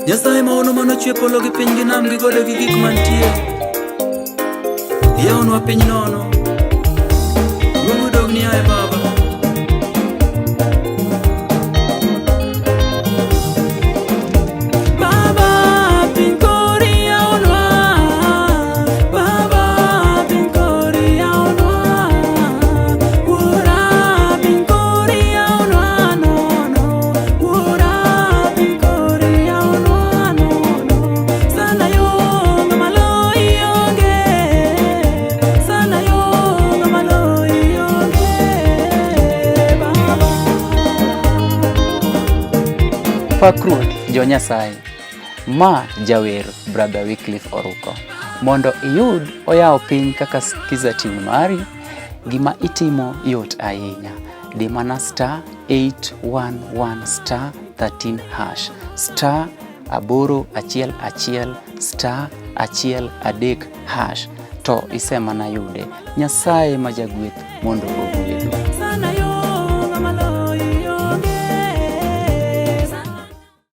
Nyasaye maono manochwe polo gi piny gi nam gi gode gi gik mantie. Iyawonwa piny nono. Duong' odogni aye Baba. Baba, piny kori yawonwa. Baba, piny kori yawonwa. Wuora, piny kori yawonwa nono. Wuora, piny kori yawonwa nono. Sana yo ng'ama loyi onge. Sana yo ng'ama loyi onge. Baba. Pak Ruoth jo Nyasaye. Ma jawer Brother Wycliffe Oruko. Mondo iyud oyawo piny kaka skiza tune mari, gima itimo yot ahinya. Di mana star 811 star 13 hash star aboro achiel achiel star achiel adek hash to isemana yude. Nyasaye ma jagweth mondo ogwedhu.